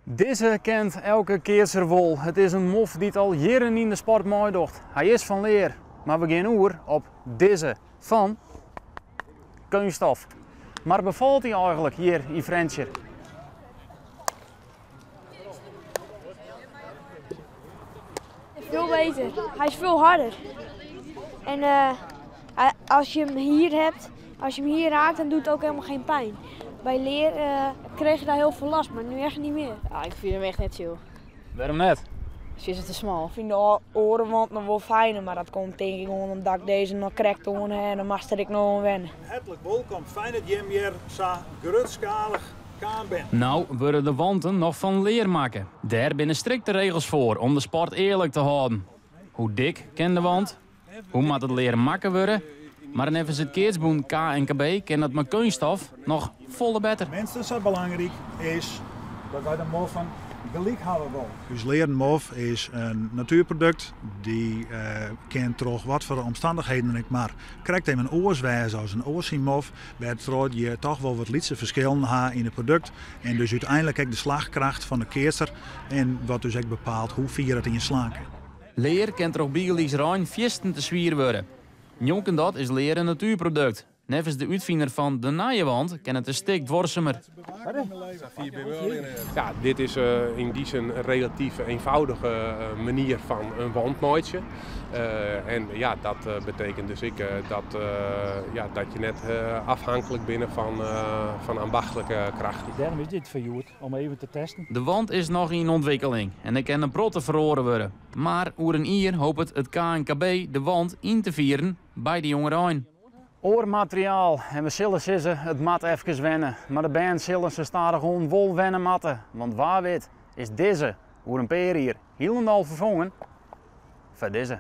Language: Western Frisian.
Dizze kent elke keatser wol. It is in mof dy't al jierren yn de sport meidocht. Hy is fan lear, mar we gean oer op dizze fan keunststof. Mar befalt hy eigenlik hjir yn Frjentsjer? Veel beter. Hij is veel harder. En uh, als je hem hier hebt, als je hem hier raakt, dan doet het ook helemaal geen pijn. Bij leer uh, kreeg je daar heel veel last, maar nu echt niet meer. Ja, ik vind hem echt net chill. Waarom net? Ze is te smal. Ik vind de oare wand noch wol fijner, mar dat komt tink ik gewoan omdat ik dizze noch krekt oan ha en dan moatst der ek noch oan wenne. Hertlik wolkom, fijn dat jim hjir sa grutskalich kaam binne. No wurde de wanten noch fan lear makke. Dêr binne strikte regels foar om de sport earlik te hâlden. Hoe dik kin de wand? Hoe moat it lear makke wurde? Mar neffens it keatsbûn KNKB kin dat mei keunststof noch folle better. Minstens sa belangryk is dat wy de moffen gelyk hawwe wolle. Us learen mof is in natuerprodukt. Dy kin troch watfoar omstannichheden dan ek mar krekt even oars wêze as in oar syn mof, wêrtroch't je toch wol wat lytse ferskillen ha yn it produkt en dus úteinlik ek de slachkracht fan de keatser en wat dus ek bepaalt hoe fier it ien slaan kin. Lear kin troch bygelyks rein fiersten te swier wurde. Njonken dat is lear in natuerprodukt. Neffens de útfiner fan de nije wand kin it in stik duorsumer. Ja, dit is yn dy sin in relatyf eenvoudige manier fan in wand meitsje. En ja, dat betekent dus ek dat, ja, dat je net afhanklik binne fan ambachtlike krachten. Dêrom is dit foar hjoed, om even te testen. De wand is noch yn ûntwikkeling en der kin in protte feroare wurde. Mar oer in jier hopet it KNKB de wand yn te fieren by de jongerein. Oar materiaal en we sille sizze it moat efkes wenne, mar de bern sille se stadichoan wol wenne moatte, want wa wit is dizze oer in pear jier hielendal ferfongen foar dizze.